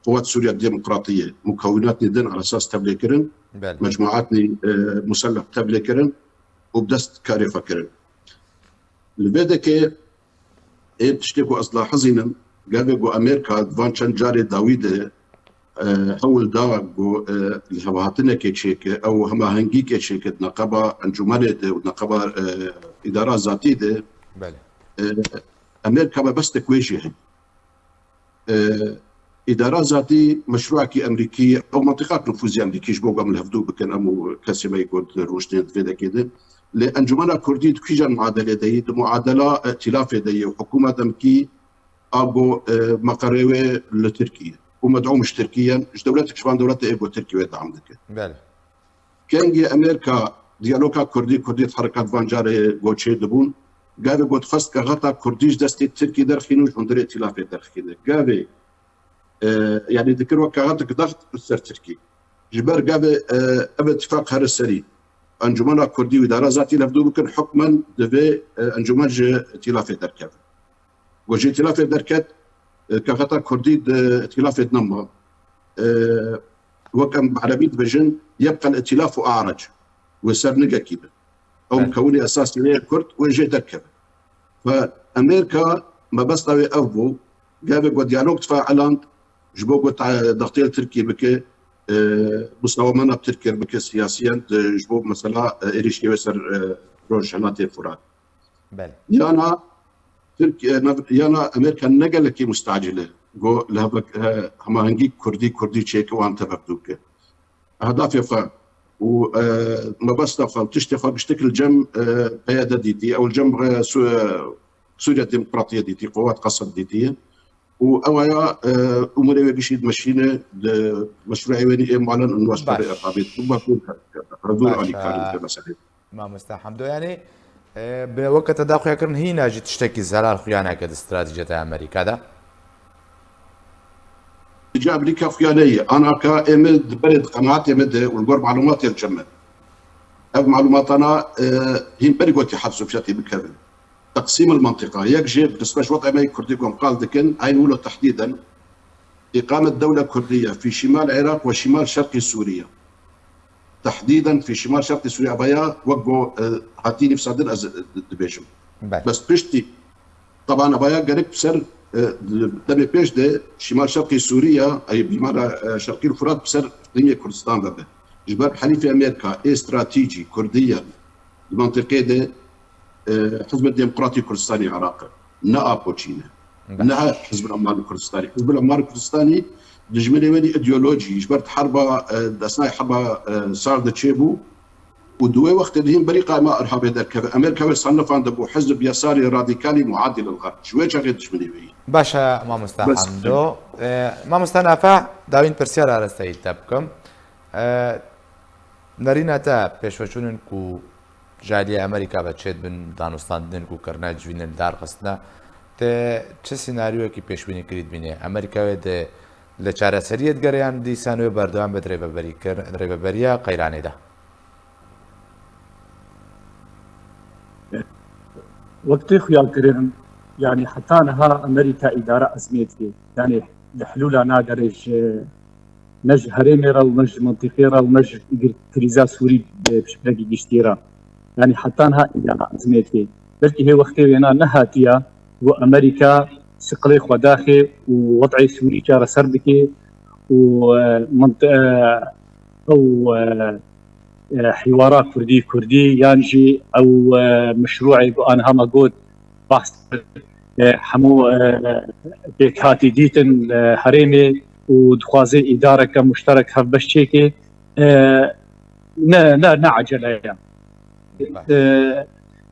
Quwat Sûriya Demokratî ye, mukewinatnî din ala esas tevlê kirin, Belê. mecmuatnî, e, muselleh tevlê kirin û bi dest karê xwe kirin. Li vê dekê ê tiştê ku ez dilahizînim, gavê ku Amerîka di van çend carê dawî de, e, hewl da ku, e, lihevhatinekê çêke, ew hemahengîkê çêke di neqeba encûmenê de û di neqeba, e, îdara zatî de, Belê. e, Amerîka mebestek wê jî heye. E, îdara zatî meşrûekî Amerîkî ye, ew mentiqak nifûzî Amerîkî ji bo ku em li hevdû bikin, em û kesê me yê ku di rûniştinê di vê dekê de. Lê Encûmena Kurdî di kîjan muadelê de yî? Di muadela îtîlafê de yî û hikûmet Amerîkî a ku, e, meqerê wê li Tirkî ye û medûm ji Tirkî ye, ji dewletek ji van dewlete ê ku Tirkî wê dam dike. Belê. Kengî Amerîka diyaloga Kurdî, Kurdî di herekat van carê goçê dibûn. Gavê got xwest kexeta Kurdî ji destê Tirkî derxîne û ji hundirê îtîlafê derxîne. Gavê, e, yanî dikir wek kexetek daxt ser Tirkî. Ji ber gavê, e, ev îtîfaq here serî. Encûmena Kurdî û îdara zatî li hevdû bikin, hukmen divê, e, encûmen ji îtîlafê derkeve. Ku ji îtîlafê derket, e, kexeta Kurdî di îtîlafê de nema. E, wek em bi erebî dibêjin, yebqel îtîlaf û a'rec. Wê ser nigekî be. Ew Belê. mukewinê esasî wê ye Kurd, wê jê derkeve. Fe Amerîka mebesta wê ev bû, gavê ku diyalog difaeland, ji bo ku ta-, dextê li Tirkiyê bike, e, musawemana bi Tirkiyê bike siyasiyen, e, ji bo mesela, e, êrîşê wê ser, e, Rojhilatê Furat. Belê. Yana Tirk-, e, nav-, yana Amerîka ne gelekî mustacil e. Go li hevek-, he-, hemahengî Kurdî, Kurdî çêke wan tevek dûke. Ehdafê xwe û, e, mebesta xwe û tiştê xwe giştik li cem, e, P Y D dîtî. Ew li cem, e, Su-, e, Sûriya Demokratî ye dîtî, Quwat Qesed dîtî. Û ew aya, e, umurê wê gişî dimeşîne, di meşrûê wê nî ê malen û niha ji Baş. tevê Irhabê dikin. Bakur hevdû Baş, alîkarî e, dike meselê. Mamoste Hemdo, yanî, e, bi weke te da xuya kirin hîna jî tiştekî zelal xuya nake di stratejiyeta Amerîka de? Ji Amerîka xuya neyê. Anaka ê min di berê di qenaatê min de û li gor malûmatê li cem min. Ev malumatana, e, hîn berî gotî Hafîz Sofyatî bikevin. Teqsîm el-mentiqa. Yek jê bi nisbet ji wetê me yê Kurdî ku em qal dikin, eyn wilo tehdîden, îqamet dewle Kurdiye fî şîmal Iraq we şîmal şerqî Sûriye. Tehdîden fî şîmal şerqî Sûriye. Ev ya wek go, e, hatî nivîsandin ez, e, dibêjim. Belê. Bes piştî, teban ev ya gerek bi ser, e, demê pêş de şîmal şerqî Sûriye, ey bîmara, e, şerqî Furat bi ser îqlîmê Kurdistan ve be. Ji ber helîfê Amerîka ê stratejî Kurdî ye di mentiqê de, e, Hizb Demokratî Kurdistanê Iraq e. Ne Apo çî ne. Baş. Ne Hizb Emmar Kurdistanî. Hizb Emmar Kurdistanî dijminê wê dî îdeolojî, ji ber herba, e, desnay herba, e, sar de çêbû û di wê wextê de hîn berî qayma Irhabê derkeve. Amerîka wê sanifandibû hizb yesarî radîkalî muadî lil xerb. Ji wê çaxê dijminê wê yî. Baş e, mamosta Bes. Hemdo. E, mamosta Nafa, dawîn pirsiyar arasteyî te bikim. E, nerîna te pêşveçûnin ku ji aliyê Amerîka ve çêdibin danûstandinên ku kirine civînên li dar xistine, te çi senaryoyekî pêşbînî kirî dibînî? Amerîka wê di, li çareseriyê digere yan dîsan wê berdewam be di rêveberî kir-, rêveberiya qeyranê de? Wek tê xuya kirin, yanî heta niha Amerîka îdare ezmê dike. Yanî li hilûla nagere ji, ne ji herêmê re û ne ji mintîqê re û ne ji gir-, krîza Sûrî, e, pişkekî giştî re. Yanî heta niha îdare ezmê dike. Belkî hê wextê wêna nehatiye û Amerîka siqilê xwe daxê û wed'ê Sûrî çareser bike û, e, mint-, e, ew, e, e, hîwara Kurdî Kurdî yan jî ew, e, meşrûê ku aniha me got, bahs kir, e, hemû, e, pêkhatî dîtin, e, herêmê û dixwaze îdareke muşterek hevbeş çêke, e, ne, ne, ne ecele ye. Baş. E,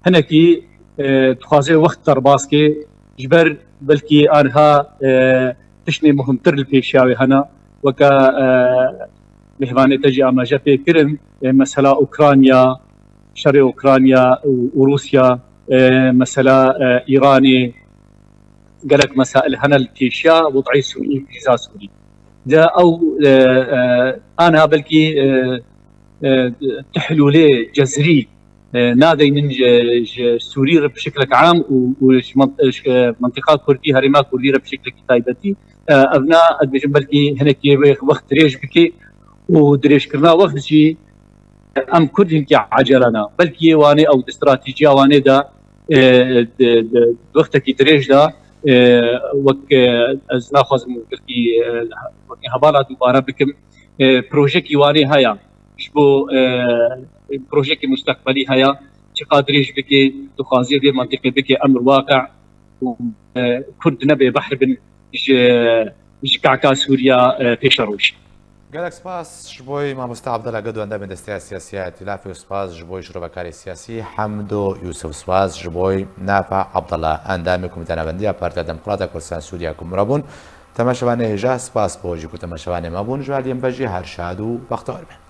hinekî, e, dixwaze wext derbas ke, ji ber belkî aniha, e, tiştê muhimtir li pêşiya wê hene, weke, e, mêvanê te jî amaje pê kirin, e, mesela Ukrayna, şerê Ukrayna û, û Rûsya, e, mesela, e, Îranê, gelek mesail hene li pêşiya wed'ê Sûrî, krîza Sûrî. De ew, e, e, aniha belkî, e, e, ti hilûlê cezrî, e, nadeynin ji, ji Sûrî re bi şeklek am û, û ji mant-, ji, e, mentiqa Kurdî, herêma Kurdî re bi şeklekî taybetî. E, ev na, ez dibêjim belkî hinekî wê wext dirêj bike û dirêjkirina wext jî em Kurd hinkî ecele ne. Belkî yê Wanê ew di stratejiya Wanê de, e, di, di, di wextekî dirêj de, e, wek, e, ez naxwazim belkî, e, wekî hevala dubare bikim. E, projekî Wanê heye. Ji bo, e, projekî musteqbelî heye. Çiqa dirêj bike, dixwaze vê mentiqê bike emir waqe û, e, Kurd nebe behr bin ji, ji kaka Sûriya, e, pêşeroj. Gelek spas ji bo mamoste Abdullah Gedo, endamê Desteya Siyasî ya Îtîlafê û spas ji bo şirovekarê siyasî Hemdo Yusuf, spas ji bo Nafa Abdullah, endamê Komîteya Navendiya Partiya Demokrata Kurdistan Sûriya ku mira bûn. Temaşevanê hêja, spas bo jî ku temaşevanê me bûn. Ji aliyê me ve jî her şad û bextewar bin.